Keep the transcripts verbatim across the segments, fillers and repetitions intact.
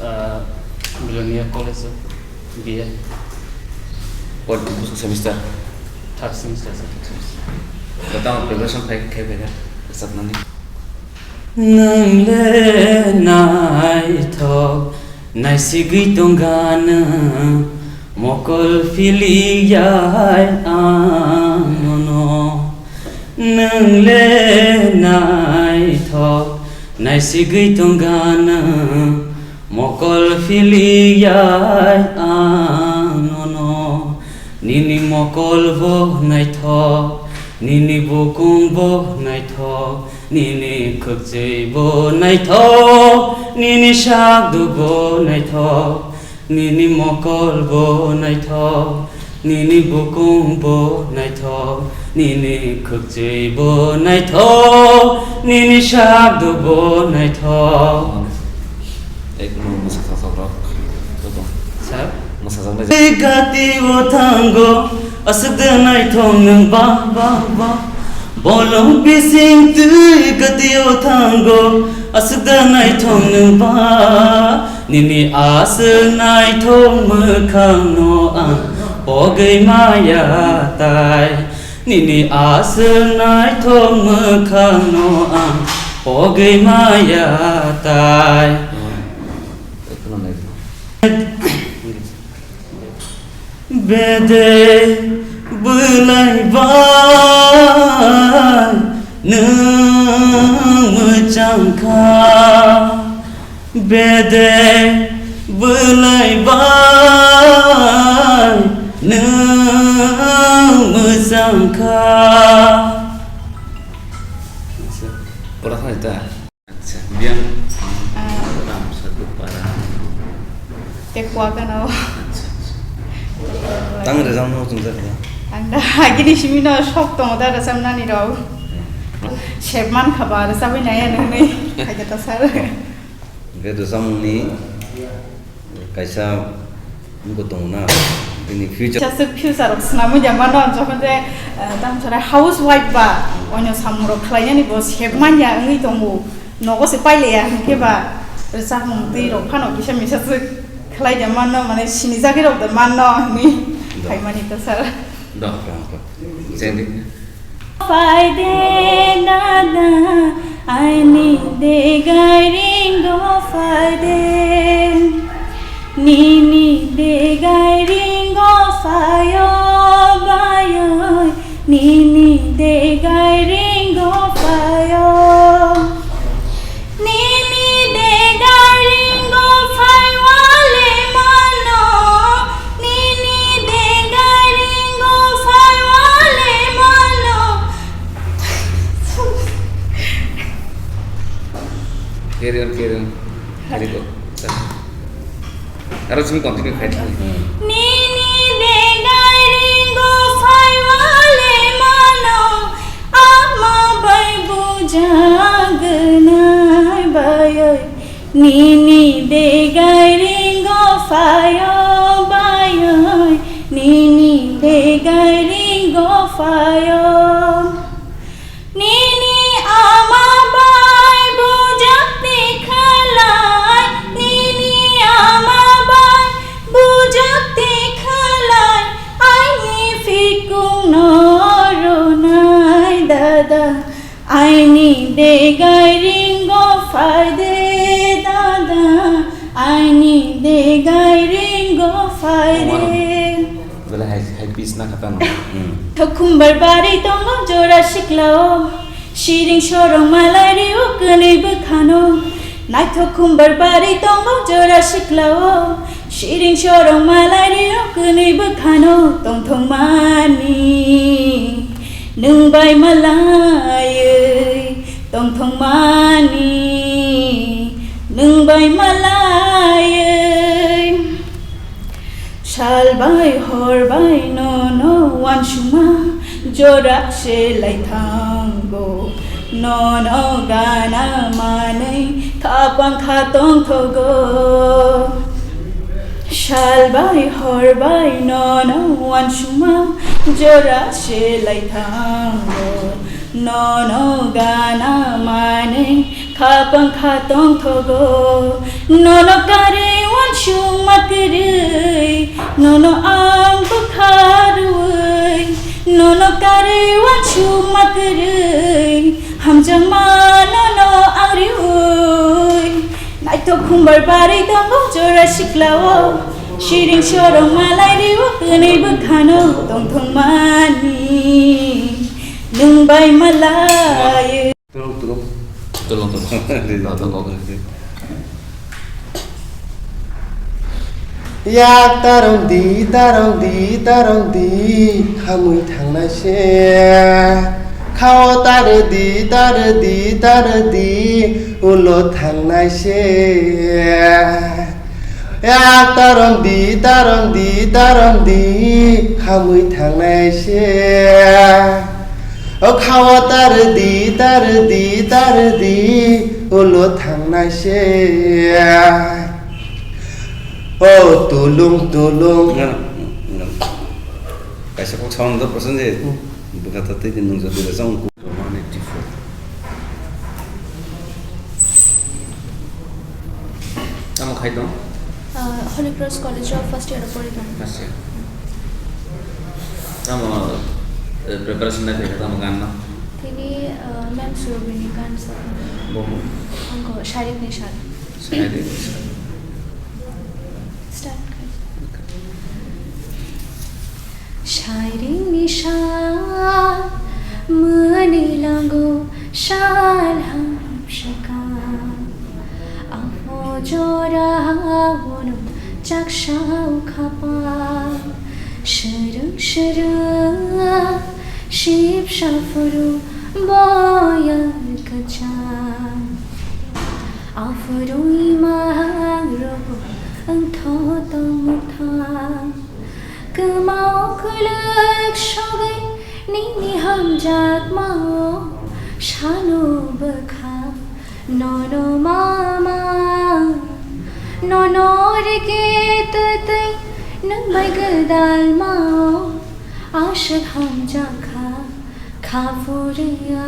Uh, Belonia College of B A. What semester? Third semester, sir. Tamo preparation khai khai phaikha rwchapnani? Nwng le naithok naisigwi tongga nwng, mokol philiya ang nono. Nwng le naithok naisigwi tongga nwng, mokol philiya ang nono. Nini mokol bo naithok, nini bukung bo naithok, nini khwkchwi bo naithok, nini sakduk bo naithok, nini mokol bo naithok, nini bukung bo naithok, nini khwkchwi bo naithok, nini sakduk bo naithok. Ek no mwsajak rok. Sir? Mwsajak nai. Gati o thango, aswk da naithok nwng ba, ba, ba. Bolong bising twi gati o thango, aswk da naithok nwng ba. Nini aswk naithok mwkhang no ang pogwi maya tai. Nini aswk naithok mwkhang no ang pogwi maya tai. Bede bwlai bai nwng mwchang kha. Bede bwlai bai nwng mwchang kha. Pura kha ta? Acha, biang. Ah. Ram satu para. Te kwa kana o. Acha, acha. Tang rejang no chung jak ya. Ang da agini simi no sok tong da rejang nani rok. Sep man khaba rejang bai naya nang nei. Agata sir. Ge rejang ni kaisa wngkha tongo na, bini future. Kaisa future rok swnamwi ya mano, jokhon je, eh, tamo sanai housewife ba, oino samung rok khlainani bo sep manya wngwi tongo, nogo se pailaiya, hinkhe ba rwchapmung twi rok phano kisa misa se khlai ya mano, mane sinijagwi rok da mano hinwi. Da. Phaimani ta sir. Da. Chengdi. Phai de dada, aini degai ringo phai de. Nini degai ringo phai o bayoi, nini degai ringo phai o. Nini degai ringo phai wale mano, nini degai ringo phai wale mano. Carry on, carry on. Very good. Aro simi continue khai thang. Nini degai ringo phai wale mano, ama bai bujagnai bayoi. Nini degai ringo phai o bayoi, nini degai ringo phai o. Nini ama bai bujak tikhalai, nini ama bai bujak tikhalai, aini phikung no ronai dada, aini degai ringo phai de dada, aini degai ringo phai de. Belai hai, hai pis na khatano. Hmm. Thokhumbar bari tongo jora siklao, siring sorong malai rio kwnwi bwkhano. Naithok khumbar bari tongo jora siklao, siring sorong malai rio kwnwi bwkhano. Tongthokmani nwng bai malaiwi, tongthokmani nwng bai malaiwi. Sal bai hor bai nono uansukma jora se lai thango, nono gana manwi khapang kha tongthogo. Sal bai hor bai nono uansukma jora se lai thango, nono gana manwi khapang kha tongthogo. Nono kare Sungma kwrwi, nono ang bwkha rwui, nono karwi uansukma kwrwi, hamjakma nono ang rwui. Naithok khumbar barwi tongo jora siklao, siring sorong malai rwo kwnwi bwkhano tongthokmani nwng bai malai. Tulung, tulung. Tulung, tulung. Di, tulung, tulung. Yak tarong di, tarong di, tarong di, khamwi thangnai se. Khao tar di, tar di, tar di, ulo thangnai se. Yak tarong di, tarong di, tarong di, khamwi thangnai se. O khao tar di, tar di, tar di, ulo thangnai se. O tulung, tulung. Nga, nga. Kaisa kok sound do, Prasenjit. Hmm. Bwkha ta tei di nung jodi rajang. One eighty-four. Tamo khai tong? Ah, Holy Cross College o first year o pori tong. First year. Tamo, eh, preparation na khe tamo gan no? Tini, ah, Ma'am Surabhi ni gan sa. Bo mo? Angko Sharik ni sal. Sharik ni sal. Start khai. Okay. Sairing ni sal mani lango sal hamsaka. Apo jora wono chaksa ukhapa. Srwng srwng sip safuru boyar kacha. Aphuru imang rogo wngtho tongmwthang. Kwmao kwlwk sogwi nini hamjakmao sano bwkha. Nono mama, nono rikitwtwi nwng bai gwdalmao aswk hamjakha. Kha phurwya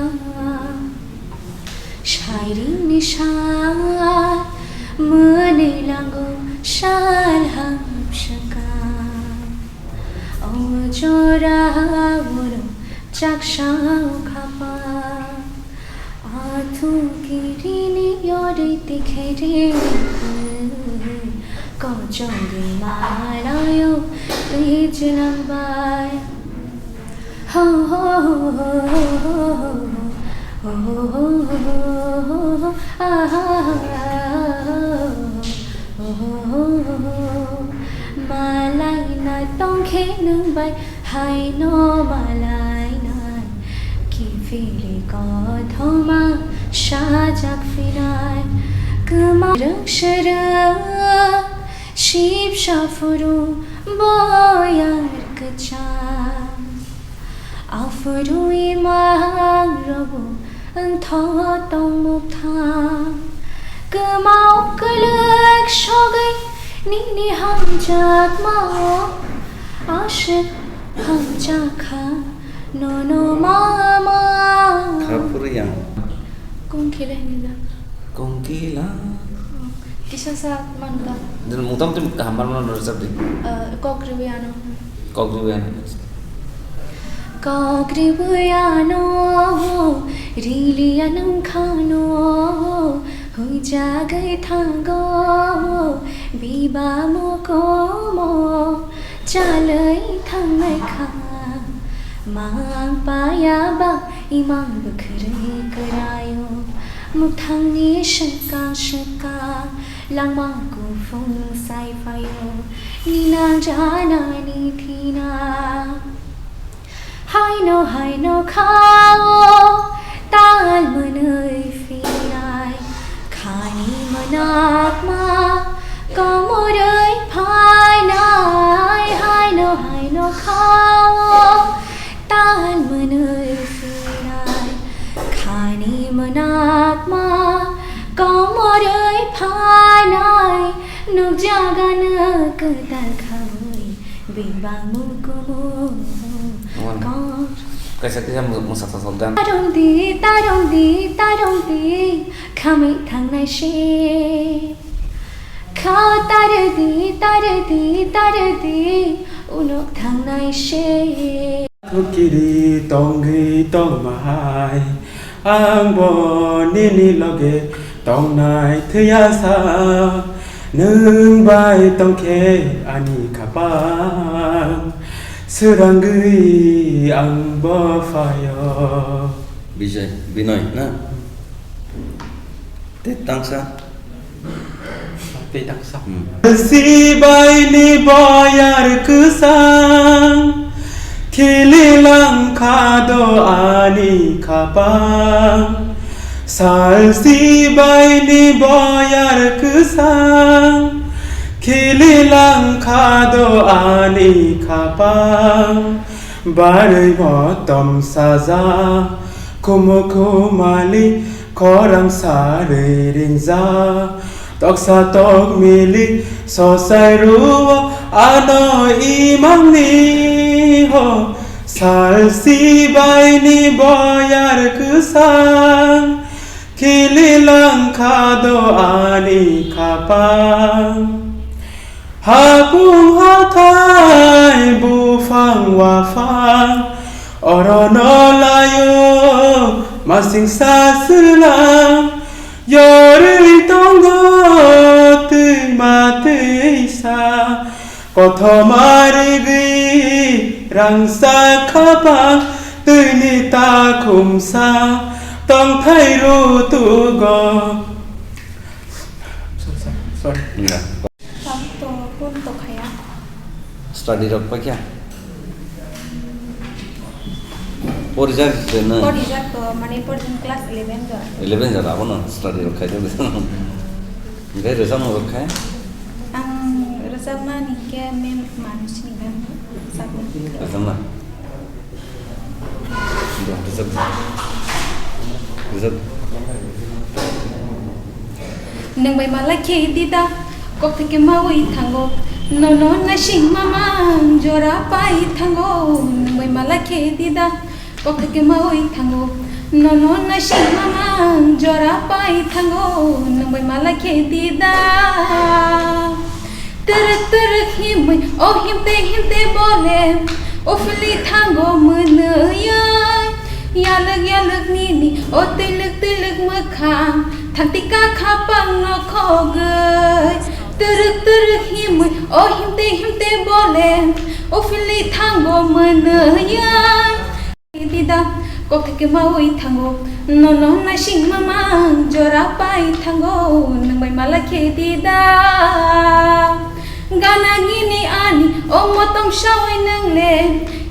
sairing ni sal mwnwi lango sal hamsaka. O jora oro chaksa khapa athu kirini yori tikhe ri kochori malayo twi chwlang bai. Malaina tongkhe nwng bai haino malainai. Kiphilwi kothoma sajak phinai. Kwma rwng srwng sip saphuru boyar kwchang. Aphuru imang rogo wngtho tongmwthang. Kwmao kwlwk sogwi nini hamjakmao aswk hamjakha nono mama. Kha phuru yang. Kungkila hinwi jak. Kungkila. Kisa sa mano da. Din motamti kaham mano no rajab di. Eh, kok riwi ano. Kok riwi ano. Kok riwi ano, rili anang khano, hui jagai thango, biba mo komo, chalai thangnai kha, mang paya ba. Imang bwkhwrwi kwraio, mwthangni swkang swkang, langma kuphung sai phaio, ninang janani thina. Haino haino khao, tal mwnwi phinai, khani mwnakma, komorwi phainai, haino haino khao, tal mwnwi phinai, khani mwnakma, komorwi phainai, nukjagano kwtal khaui, bibang mukumu. Wan. Kaisa kisa mwsak sasak gan. Tarong di, tarong di, tarong di, khamwi thangnai se. Kha tare Di tare di tare di, unok thangnai se. Thukiri tongwi tongmahai, ang bo nini loge tongnai thwiya sa. Nwng bai tongkhe ani khapang, swrangwi ang bo phaio. Bijay, Binoy, na? Tei tangsa. Tei tangsa. Hmm. Sibaini boyar kwsang, khili langkha do ani khapang. Sal sibaini boyar kwsang, khili langkha do ani khapang. Barwi motom saja, kumu kumali khorang sarwi ringja. Toksa tok mili sosai ruo ano imangni ho. Sal sibaini boyar kwsang, khili langkha do ani khapang. Hapung hathai buphang waphang, orono laio masingsa swrwlang. Yorwi tongo twima twisa, kothoma rigwi rangsa khapang, twini takhumsa tongthai rutugo. Sorry, sorry. Sorry. Tam to kun to khaya. Study rok paikha? Porijak de na? Porijak to, mane porijak class eleven to. Eleven jara abono study rok khaijak de. Hingke rwchapmung rok khai? Ang rwchapma ni hingke mem manusini gan rwchapma. Rwchapma? Nwng bai malai khe dida, kok theke maui thango. Nono naising mamang jora pai thango. Nwng bai malai khe dida, kok theke maui thango. Nono naising mamang jora pai thango. Nwng bai malai khe dida. Twrwk twrwk himwi, o himte himte bole, o phili thango mwnwi. Yalwk yalwk nini, o twilwk twilwk mwkhang, thangti kakha pangno khogwi. Twrwk twrwk himwi, o himte himte bole, o phili thango mwnwi. Dida, kok theke maui thango, nono naising mamang jora pai thango, nwng bai malai khe dida. Gana gini ani, o motong sawi nwngle,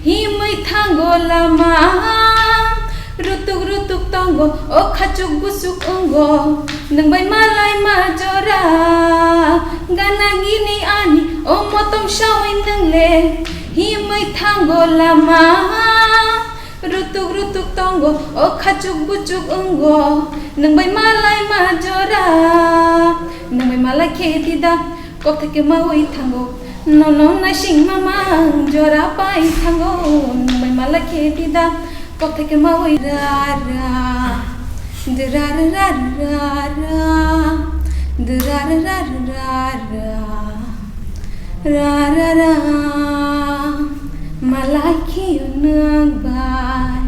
himwi thango lama. Rutuk rutuk tongo, o khachuk busuk wngo, nwng bai malai ma jora. Gana gini ani, o motong sawi nwngle, himwi thango lama. Rutuk rutuk tongo, o khachuk buchuk wngo, nwng bai malai ma jora. Nwng bai malai khe dida, kok theke maui thango. Nono naising mamang jora pai thango, nwng bai malai khe dida, kok theke maui ra ra. Dra ra ra ra ra, dra ra ra ra ra. Ra ra ra, malai khiyo nwng bai,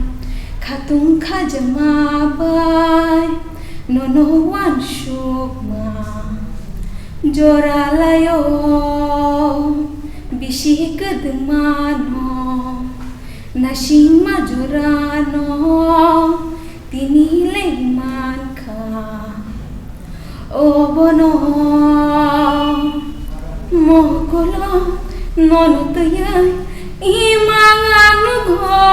khatung khajama bai, nono wansukma jora laio, bisi kwdwngma no, nasingma jora no, tini le mankha. Obono mokulo nono twiwi imang ang nukgo,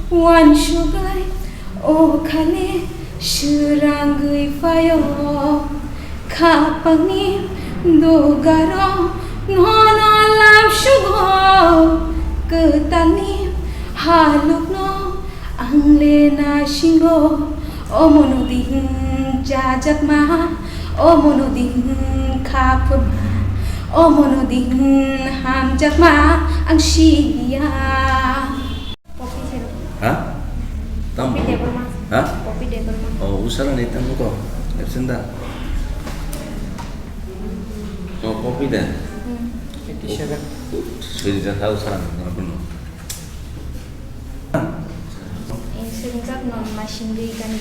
wansugwi o khali swrangwi phaio. Khapangni dugaro nono lamsugo, kwtalni halukno ang le nasingo, omono din chajakma, omono din khapuma, omono din hamjakma ang siya. Poppy Debbarma. Ha? Tam? Poppy Debbarma. Ha? Poppy Debbarma. Oh, usara ni tam ko. Absent da. Oh, Kopi de? Hmm. Eighty seven. Swijak ha usarang nang kuno. Eh, swijak no masing dui kani.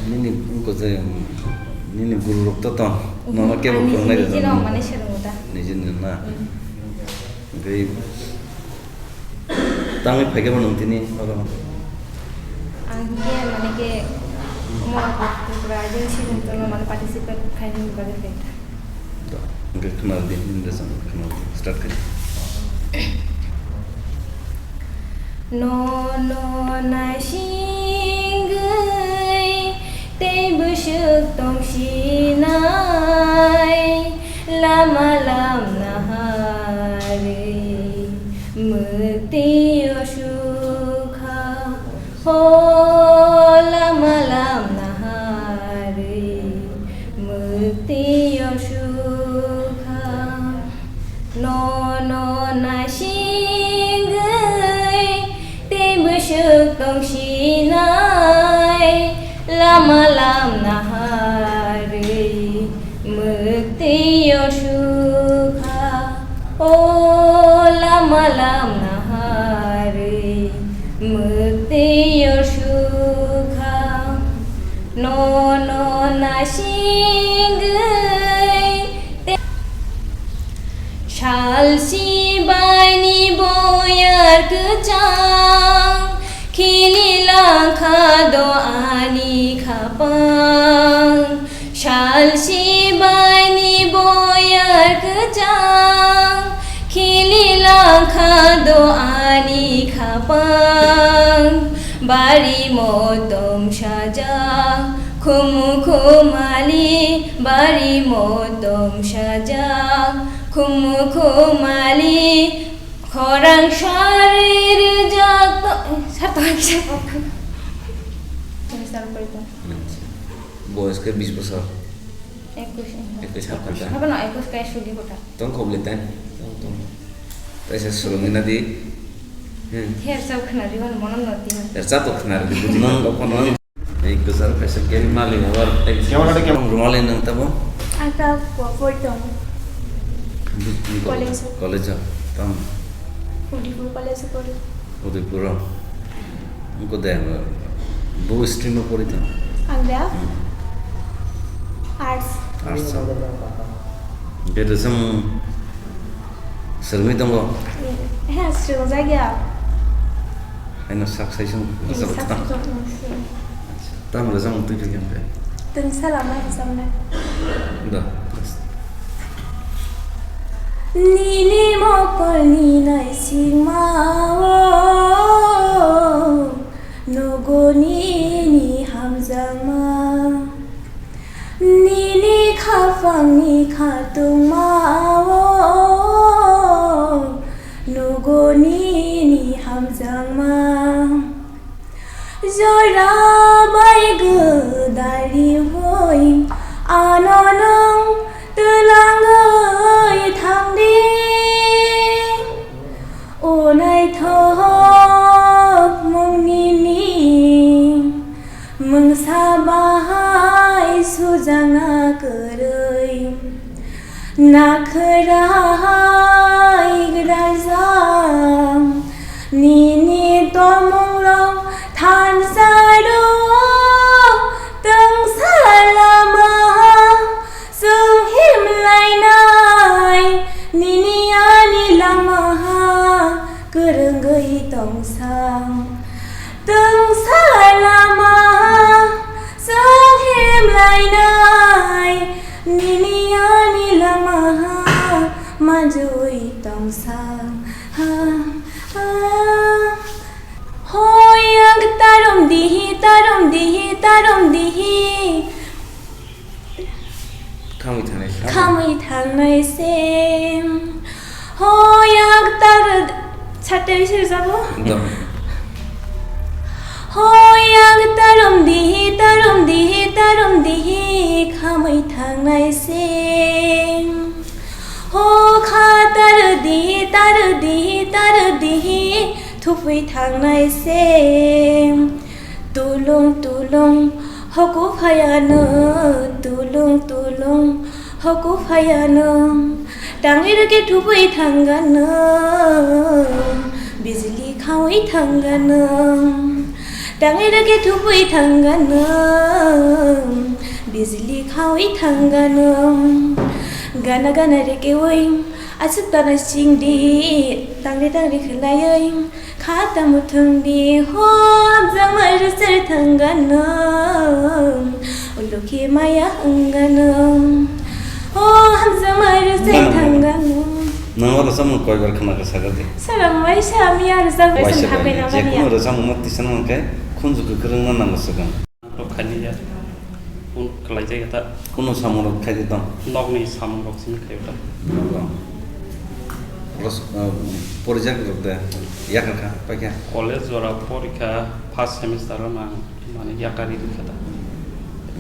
Nini ko je, nini guru rok to to. Hmm. Nono kebo ani phwrwngnai nini rok jino no. Mane swijak ta. Nini jino na. Hmm. Oke. Tangwi phaikhe bo nwng tini oro? Ang hinkhe mane khe omo Tripura Aidin Season tono mane participate khainani bagwi phaikha. To, hinkhe khwnardi, nini rwchapmung khwnardi. Start khai. Nono naisingwi tei bwswk tongsinai lama lamna harwi. Mwktwi o sukha, o lama lamna harwi, mwktwi o sukha. Nono naisingwi tei bwswk tongsinai lama lamna harwi. Mwktwi o sukha, o lama lamna harwi, mwktwi o sukha, nono naisingwi te. Sal sibaini boyar kwchang, khili langkha do ani khapang. Sal sibaini boyar kwchang, khili langkha do ani khapang. Bari motom sajak, khumu khumali, bari motom sajak, khumu khumali, khorang sari rijak to-, sar to kisa kok. Kami sar koi to. Boyos khe bis bosor. Ekus. Ekus hapkha ta. Hapno ekus kai sugi kota. Tong kobli tan. Tong, tong. Taisa swrwngwi nadi. Hmm. Her chao khna riwan monom no tino. Her chao to khna ri, buji na, lokho no. Ei kwcharo kaisa game mali habar. Camera de camera. Rumali nang tabo? Ang ta po-, pori tongo. College. College o? Tamo? Udaipur College o pori. Udaipur o? Wngkha de, bo stream o pori tong? Ang da? Hmm. Arts. Arts o. Hwnkhe rwchapmung swrwngwi tongo? He, swrwngjakya. Haino sak sai song. Sak sai song. Tamo rwchapmung twi twi khe. Tungsa lama rwchapnai. Da. Nini mokolni naisingmao, nogo nini hamjakma. Nini khapangni khatungmao, nogo nini hamjakma. Jora bai gwdari hoi ano nwng twlangwi thangdi. O naithok mung nini mungsa bahai sujana kwrwi. Nakhwrai gwdajak nini tongmungrok thansa rwo, tungsa lama chwng himlainai nini ani lama kwrwngwi tongsa. Tungsa lama chwng himlainai nini ani lama manjui tongsa. Ha, ha. Hoi ang tarom dihi, tarom dihi, tarom dihi. Khamwi thangnai se. Khamwi thangnai se. Hoi ang tar-, sarte bisi rwjabo? Dong. Hoi ang tarom dihi, tarom dihi, tarom dihi, khamwi thangnai se. Ho kha tar dihi, tar dihi, tar dihi, thupwi thangnai se. Tulung tulung hoku phaiano, tulung tulung Hoku phaya nwng, tangwi rwkhe thubui thangga nwng, bijli khaui thangga nwng. Tangwi rwkhe thubui thangga nwng, bijli khaui thangga nwng. Gana gana rwkhe oi, aswk tana singdi, tangri tangri khwlaioi. Kha tamo thwngdi, ho, hamjakma rwchar thangga nwng, ulo khe maya wngga nwng, ho, hamjakma rwchar Nang thangga nwng. Nang o rwchapmung koibar khna kha sakha di. Sara mai sa miya rwchap bai Waisa sa bai hapai ni. Na Je manya. Kuno rwchapmung no tisa nang khe khunju kwkrwng no nango swkang. Rok khainai ya. Un khlai jai ta. Kuno samung rok khai di tong. Nokni samung rok simi khai ta. Rok. Ros, uh, porijak rok de. Yakar kha, paikha. College jora porikha first semester o nang mani yakari dikha ta.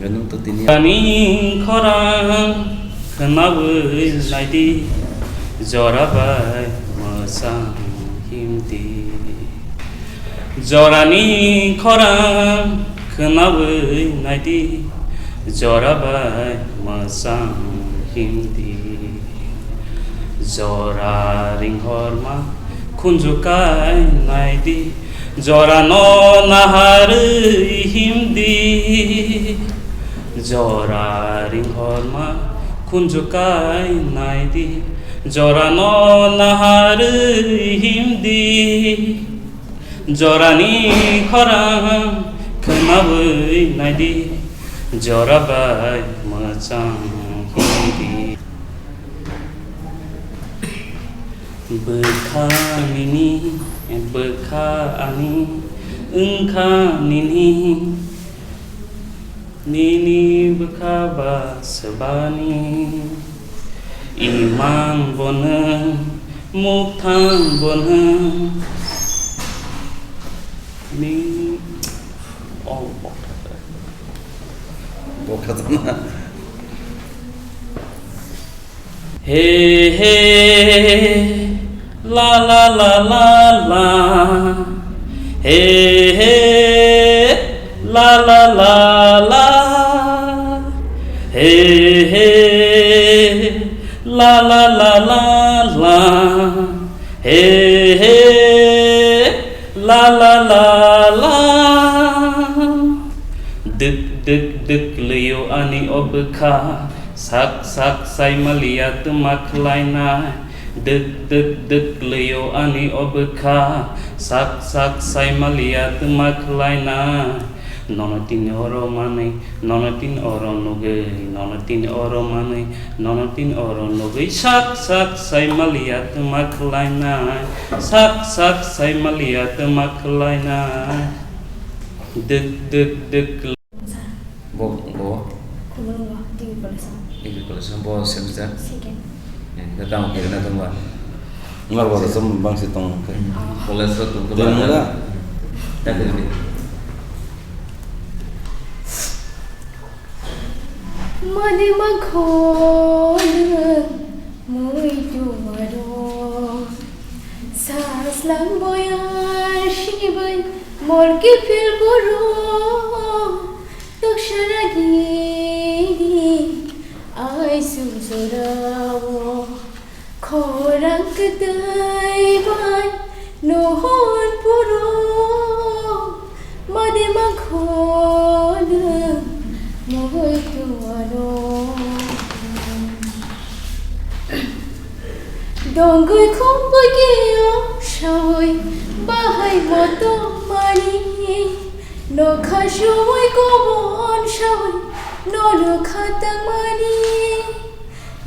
Ganung to tini. Ani khorang khnawi naidi jora bai mwchang himdi. Jorani khorang khnawi naidi, jora bai mwchang himdi. Jora ringhorma khunju kai naidi, jorano naharwi himdi. Jora ringhorma khunju kai naidi, jorano naharwi himdi. Jorani khorang khnawi naidi, jora bai mwchang himdi. Bwkha nini, bwkha ani, wngkha nini. Nini bwkha ba swbani, imang bo nwng, mukthang bo nwng. Ni, oh, oh. Bo kha tong na. He he, la la la la la. He he, la la la la. He he, la la la la la. He he, la la la la. Dwk dwk dwk lwio ani o bwkha. Sak sak sai maliya twma khlainai, dwk dwk dwk lwio ani o bwkha, sak sak sai maliya twma khlainai. Nono tini oro manwi, nono tini oro nugwi, nono tini oro manwi, nono tini oro nugwi, sak sak sai maliya twma khlainai, sak sak sai maliya twma khlainai. Dwk dwk dwk. Bo, bo? Khumulwngo, degree college o. Degree college o, bo semester? Second. Eh, da tamo kiri na tongba? Ngar bo da som bangsi tong khe. Ah. College o tong khe. Tong ba da? Da kiri. Mani mangkhor nwng muitu aro. Saslang boya sibai mol kiphil boro. Toksaragi ai sujorao. Khorang kwtwi bai nohor puro, made mangkho nwng muitu ano. Dongwi khumbu keo sawi bahai moto mani, nokha sawi kobon sawi nono khatang mani.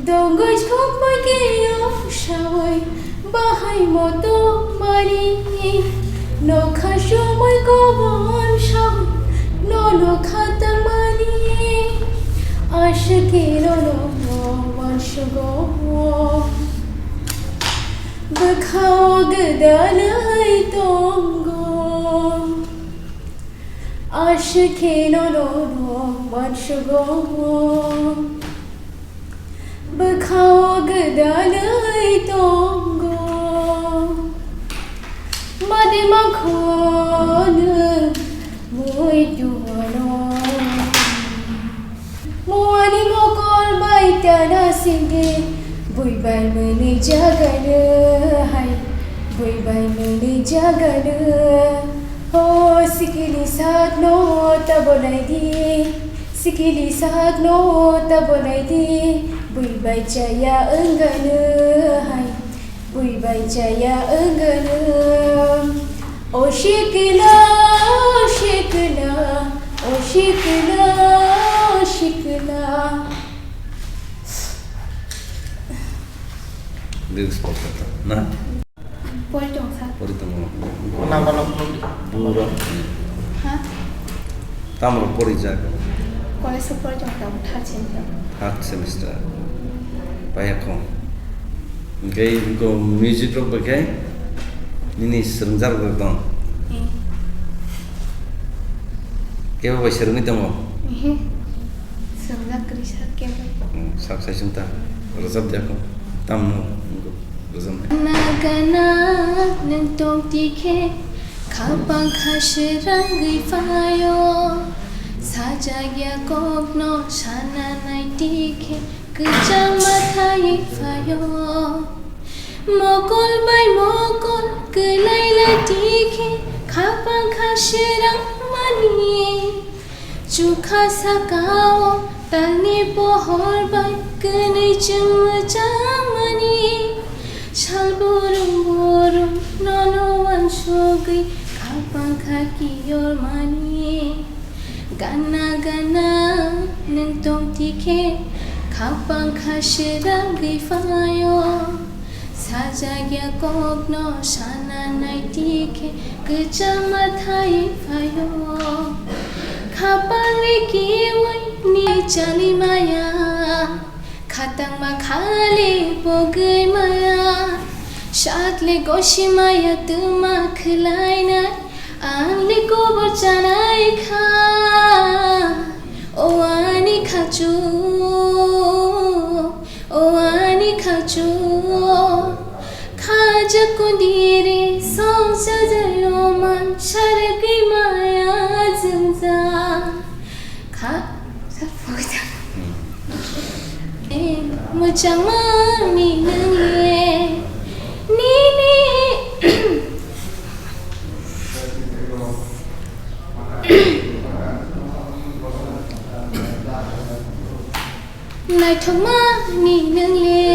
Dongwi sokpaikiyo sawi bahai moto mani, nokha somoi kobon sawi nono khatang mani. Aswk khe nono wansugo, bwkhao gwdalwi tongo. Aswk khe nono wansugo, bwkhao gwdalwi tongo. Made mangkho nwng muitu ano. Muani mokol bai tana Sindi, bui bai mwnwi jagano hai, bui bai mwnwi jagano. O sikili sakno tabo naidi, sikili sakno tabo naidi, bui bai chaya wngano hai, bui bai chaya wngano. O sikila, o sikila, o sikila, o sikila. Lyrics pokta na? Pori tong sa. Pori tong. Nang ba nang pori. Buro. Ha? Tamro pori jak. College o pori tong ta third semester. Third semester. Paya kho. Hingke ko music rok ba khe nini srwngjak rok tong. Eh. Kebo bai srwngwi tongo. Eh. Swngjak kwrwi sak kebo. Hmm, sak sai sung ta. Rwjap de kho. Tamno rwjap nai. Gana gana nwng tong tikhe, khapang kha srwngwi phaio. Sajak ya kokno sana nai tikhe, kwchang ma thai phaio. Mokol bai mokol kwlai lai tikhe, khapang kha srwng mani. Chukha sakao talni pohor bai kwnwi chwng mwchangmani. Sal borom borom nono wansugwi khapang kha kiyormani. Gana gana nwng tong tikhe khapang kha srwngwi phaio. Sajak ya kokno sana nai tikhe kwchang ma thai phaio. Khapang ni kiwi ni chali maya, khatang ma khali pogwi maya. Satle gosi maya tuma khwlai nai, ang le kobor chanai kha. O ani khachu. O ani khachu, khaja kundiri song sajayo man sargi maya jengja. Kha, sar pogja. Eh, muchang mani nangye, nini. Naithokmani nwngle,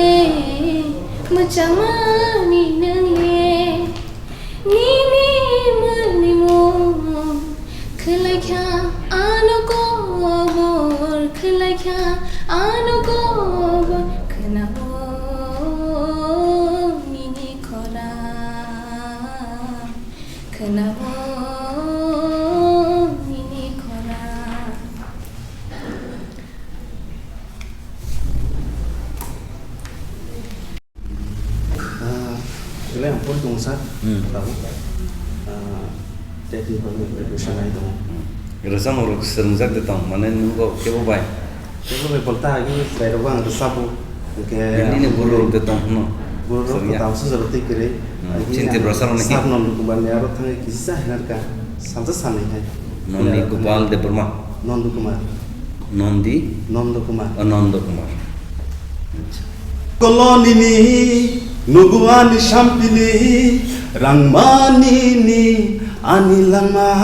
mwchangmani nwngle, nini mwnwi mung khwlaikha ano kobor, khwlaikha ano kobor, khwnao nini khorang, khwnao nini khorang. Ah, belai ang pori tongo sir. Hmm. Tabuk. Ah, tei tini pagni preparation lai tongo. Hmm. Rwchapmung rok swrwngjak de tong, mane nwng bo kebo bai? Kebo bai bolta agi bai rok ang rwchapo. Hingke nini buru rok de tong hwno? Buru rok swrwngya. Tamo se jora tei kwrwi. Hmm. Agi chini ang Tiprasa rok ni. Sir Nondu Kumar ni aro thangwi kisa hinarka. Salsa sanwi hai. Noni Gopal Debbarma. Nondu Kumar. Nondi? Nondu Kumar. Oh, Nondu Kumar. Acha. Kolonini nuguani sampili rangmanini ani langma.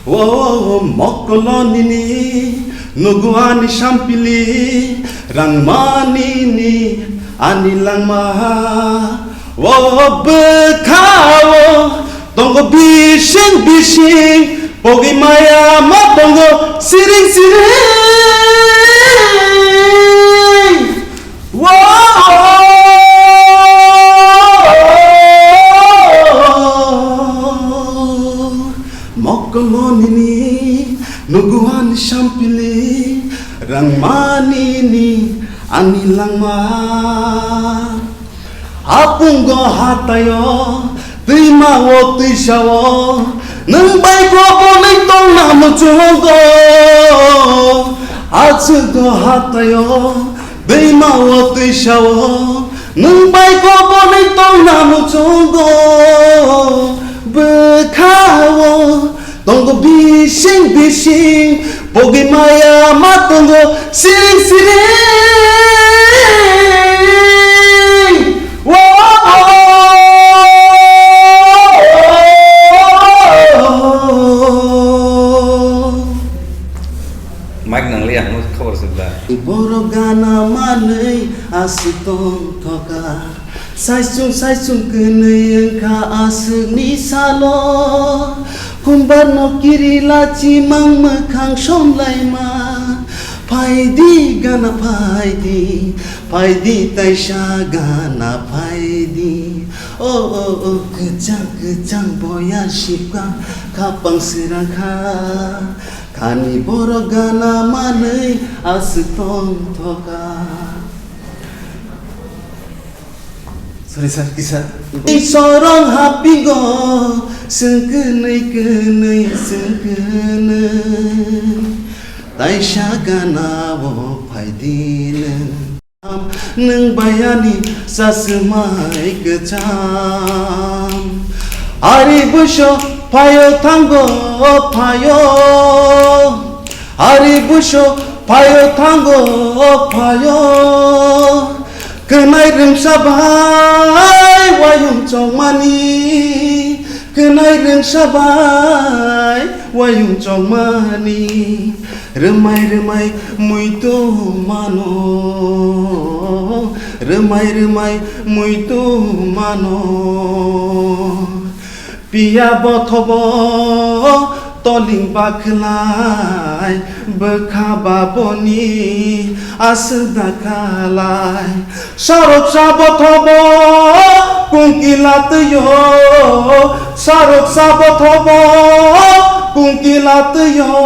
O mokolonini nuguani sampili rangmanini ani langma. O bwkhao tongo bising bising, pogwi maya ma tongo siring siring. Wo, mokol monini nuguan sampili, rangmanini ani langma. Apungo hatayo, twima o twisa o, nwng bai kobonwi tongna muchungo. Achugo hatayo, twima o twisa o, nwng bai kobonwi tongna muchungo. Bwkhao tongo bising bising, pogwi maya ma tongo siring siring. Aswk tongthoka, saichung saichung kwnwi wngkha aswkni salo. Kumbar no kiri lachi mang mwkhang somlaima. Phaidi gana phaidi, phaidi taisa gana phaidi. O, o, o, kwchang, kwchang boya sibka, khapang sirang kha. Khani borok gana manwi aswk tongthoka. Sorry, sir, kisa. Sorong hapingo, sengkwnwi kwnwi sengkwnwi. Taisa gana o phaidi nwng. Nwng bai ani chaswmai kwcham. Ari buso phaio thango phaio. Ari buso phaio thango phaio. Kwnai rwngsa bai wayung chongmani. Kwnai rwngsa bai wayung chongmani. Rwmai rwmai muitu mano, rwmai rwmai muitu mano. Piya bothobo toling bakhlai, bwkha baboni aswk dakhalai. Sarok sa bothobo kungkila twiyo, sarok sa bothobo kungkila twiyo.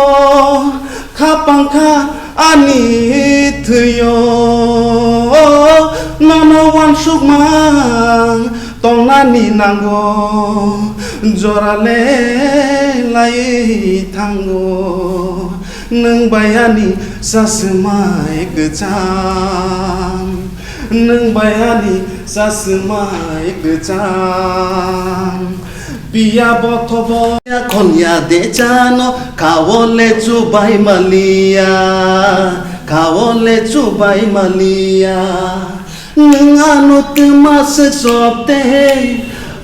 Khapang kha ani thwiyo, nono uansukmang tongnani nango, jora le lai thango. Nwng bai ani chaswmai kwcham, nwng bai ani chaswmai kwcham. Piya bothobo ya khon ya de chano, kha o le chubai maliya, kha o le chubai maliya. Nwng ano twma swk sop te,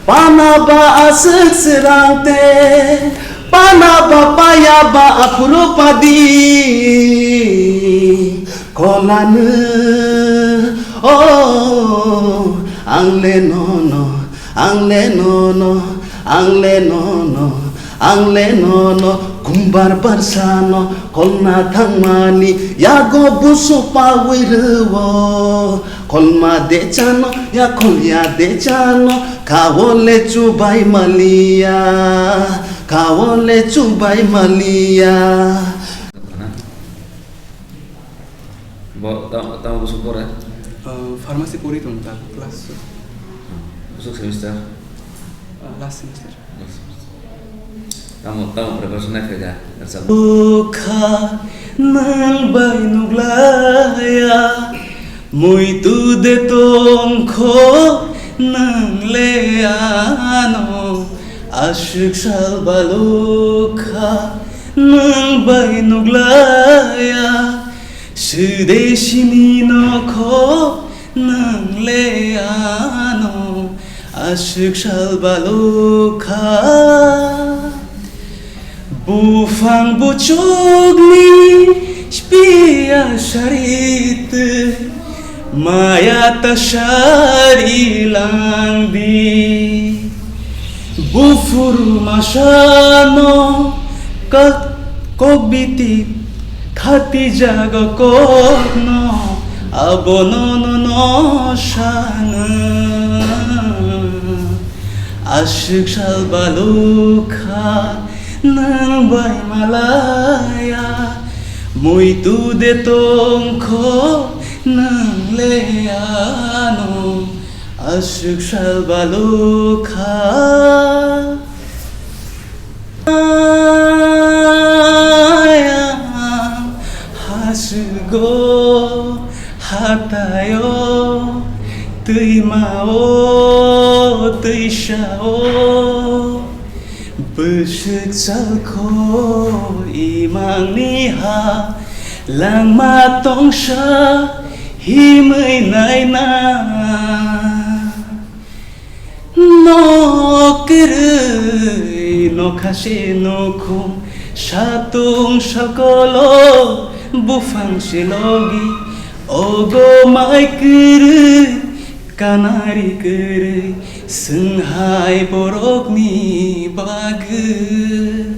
pana ba aswk srang te, pana ba paya ba aphuru padi. Kolano, o, ang le nono, ang le nono, ang le nono, ang le nono, kumbar barsano, kolna thangmani, yago busu pawi rwo, kolma de chano, ya kol ya de chano, kha o le chubai maliya, kha o le chubai maliya. Bo tamo, tamo bwswk pore? Uh, pharmacy pori tong ta, class. Bwswk semester? Uh, last semester. Last semester. Tamo, tamo preparation nai khaida? Rwchap. Bwkha nwng bai nuglaiya, muitu de tongkho nwng le ano, aswk sal balukha nwng bai nuglaiya. Swdesini nokho nwng le ano aswk sal balukha. Buphang buchukni spiya saritwi maya ta sari langdi. Buphuru masano kok, kok biti khati jago kokno abono nono sano. Aswk sal balukha nwng bai malaya, muitu de tongkho nwng le ano. Aswk sal balukha. Ayang haswgo hatayo twimao twisao. Bwswk chalkho imangni ha langma tongsa himwi naina. Nok kwrwi nokha se nukhung satung sokolo buphang se logi. Ogo mai kwrwi, kanari kwrwi, swnghai borokni bagwi.